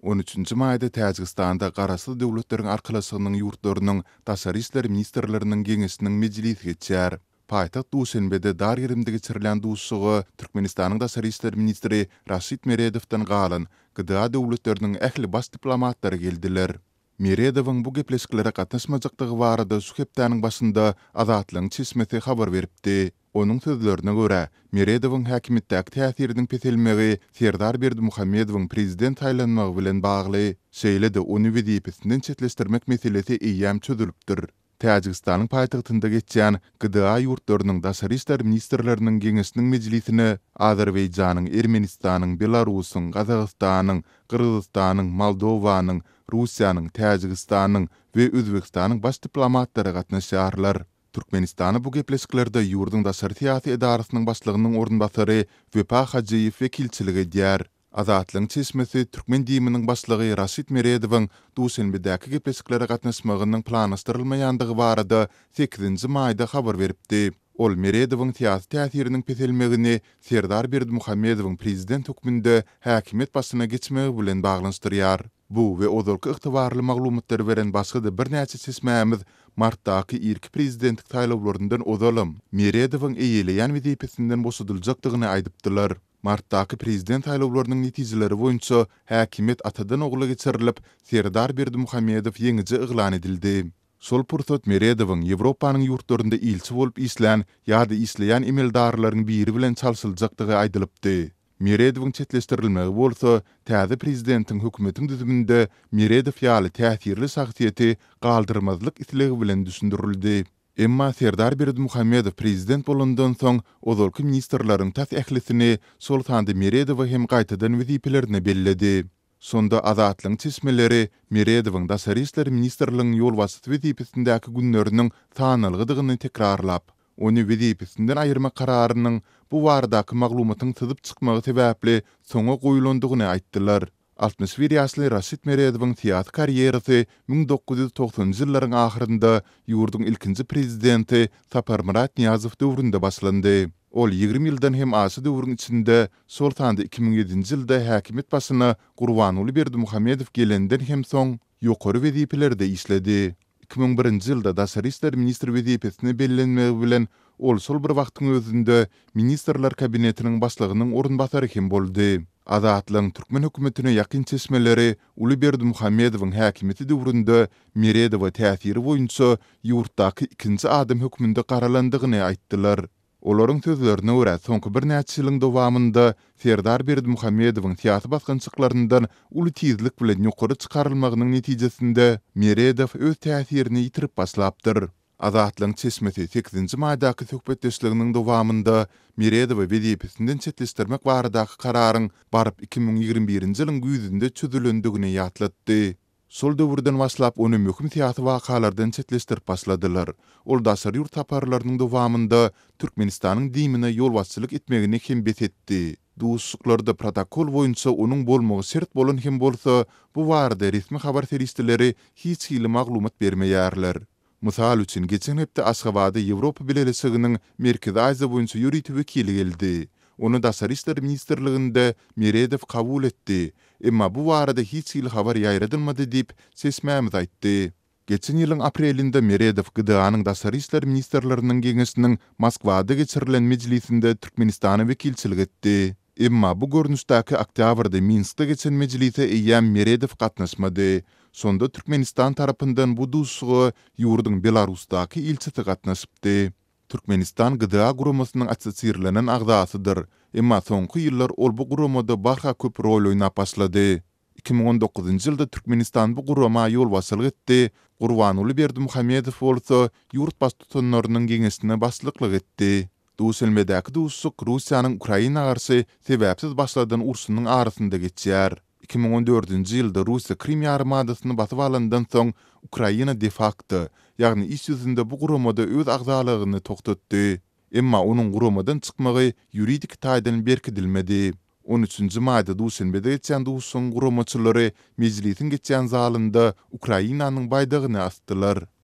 On üçünji maýda Täjigistanda Garaşsyz Döwletleriň Arkalaşygynyň ýurtlarynyň daşary işler ministrleriniň geňeşiniň mejlisi geçýär. Paýtagt Duşenbede dar gerimde geçirilýän duşuşyga Türkmenistanyň daşary işler ministri Raşid Meredowdan galan GDA döwletleriniň ähli baş diplomatlary geldiler. Meredowyň bu gepleşiklere gatnaşmajakdygy barada şu hepdäniň başynda Azatlygyň çeşmesi habar beripdi. Onuň sözlerine görä, Meredowyň häkimiýetdäki täsiriniň peselmegi Serdar Berdimuhamedowyň prezident saýlanmagy bilen bagly. Şeýle-de ony wezipesinden çetleşdirmek meselesi eýýäm çözülipdir. Täjigistanyň paýtagtynda geçýän GDA ýurtlarynyň daşary işler ministrleriniň geňeşiniň mejlisine Azerbaýjanyň, Ermenistanyň, Belarusyň, Gazagystanyň, Gyrgyzystanyň, Moldowanyň, Russiýanyň, Täjigistanyň we Özbegistanyň baş diplomatlary gatnaşýarlar. Türkmenistana bu gepleşiklerde ýurduň daşary syýasy edarasynyň başlygynyň orunbasary Wepa Hajyýew wekilçilik edýär. Azatlygyň çeşmesi türkmen DIM-niň başlygy Raşid Meredowyň Duşenbedäki gepleşiklere gatnaşmagynyň planlaşdyrylmaýandygy barada sekizinji maýda habar beripdi. Ol Meredowyň syýasy täsiriniň peselmegini Serdar Berdimuhamedowyň prezident hökmünde häkimiýet başyna geçmegi bilen baglanyşdyrýar. Bu we ozalky ygtybarly maglumatlary beren başga-da birnäçe çeşmämiz martdaky irki prezidentlik saýlawlaryndan ozalam Meredowyň eýeleýän wezipesinden boşadyljakdygyny aýdypdylar. Martdaky prezident saýlawlarynyň netijeleri boýunça häkimiýet atadan-ogla geçirilip, Serdar Berdimuhamedow ýeňiji yglan edildi. Şol pursat Meredowyň Ýewropanyň ýurtlarynda ilçi bolup işlän ýa-da işleýän emeldarlaryň biri bilen çalşyljakdygy aýdylypdy. Meredowyň çetleşdirilmegi bolsa, täze prezidentiň hökümetiň düzüminde Meredow ýaly täsirli şahsyýeti galdyrmazlyk islegi bilen düşündirildi. Emma Serdar Berdimuhamedow prezident bolandan soň, ozalky ministrleriň tas ählisini, şol sanda Meredowy hem gaýtadan wezipelerine belledi. Şonda Azatlygyň çeşmeleri Meredowyň Daşary işler ministrligiň ýolbaşçysy wezipesindäki günleriniň sanalgydygyny tekrarlap, ony wezipesinden aýyrmak kararynyň bu baradaky maglumatyň syzyp çykmagy sebäpli soňa goýulandygyny aýtdylar. 61 ýaşly Raşid Meredowyň syýasy karýerasy 1990-njy ýyllaryň ahyrynda ýurduň ilkinji prezidenti Saparmyrat Nyýazow döwründe başlandy. Ol 20 ýyldan hem aşa döwrüň içinde, şol sanda 2007-nji ýylda häkimiýet başyna Gurbanguly Berdimuhamedow gelenden hem soň, ýokary wezipelerde işledi. 2001-nji ýylda daşary işler ministri wezipesine bellenmegi bilen, ol şol bir wagtyň özünde Ministrler Kabinetiniň başlygynyň orunbasary hem boldy. Azatlygyň türkmen hökümetine ýakyn çeşmeleri uly Berdimuhamedowyň häkimiýeti döwründe Meredowa täsiri boýunça ýurtdaky ikinji adam hökmünde garalandygyny aýtdylar. Olaryň sözlerine görä, soňky birnäçe ýylyň dowamynda Serdar Berdimuhamedowyň syýasy basgançaklaryndan uly tizlik bilen ýokary çykarylmagynyň netijesinde Meredow öz täsirini ýitirip başlapdyr. Azatlygyň çeşmesi sekizinji maýdaky söhbetdeşliginiň dowamynda Meredowy wezipesinden çetleşdirmek baradaky kararyň baryp 2021-nji ýylyň güýzünde çözülendigini ýatlatdy. Şol döwürden başlap ony möhüm syýasy wakalardan çetleşdirip başladylar. Ol daşary ýurt saparlarynyň dowamynda Türkmenistanyň DIM-ine ýolbaşçylyk etmegini hem bes etdi. Duşuşyklarda protokol boýunça onuň bolmagy şert bolan hem bolsa, bu barada resmi habar serişdeleri hiç hili maglumat bermeýärler. Mysal üçin, geçen hepde Aşgabada Ýewropa Bileleşiginiň Merkezi Aziýa boýunça ýörite wekili geldi. Ony Daşary işler ministrliginde Meredow kabul etdi. Emma bu barada hiç hili habar ýaýradylmady diýip, çeşmämiz aýtdy. Geçen ýylyň aprelinde Meredow GDA-nyň Daşary işler ministrleriniň geňeşiniň Moskwada geçirilen mejlisinde Türkmenistana wekilçilik etdi. Emma bu görnüşdäki oktýabrda Minskde geçen mejlise eýýäm Meredow gatnaşmady. Şonda Türkmenistan tarapyndan bu duşuşyga ýurduň Belarusdaky ilçisi gatnaşypdy. Türkmenistan GDA guramasynyň assosirlenen agzasydyr, emma soňky ýyllar ol bu guramada barha köp rol oýnap başlady. 2019-njy ýylda Türkmenistan bu gurama ýolbaşçylyk etdi, Gurbanguly Berdimuhamedow bolsa ýurt Baştutanlarynyň geňeşine başlyklyk etdi. Duşenbedäki duşuşyk Russiýanyň Ukraina garşy sebäpsiz başladan urşunyň arasynda geçýär. 2014-nji ýylda Russiýa Krym ýarymadasyny basyp alandan soň, Ukraina de-fakto, ýagny iş ýüzünde bu guramada öz agzalygyny togtatdy. Emma onuň guramadan çykmagy ýuridik taýdan berkidilmedi. On üçünji maýda Duşenbede geçýän duşuşygyň guramaçylary mejlisiň geçýän zalynda Ukrainanyň baýdagyny asdylar.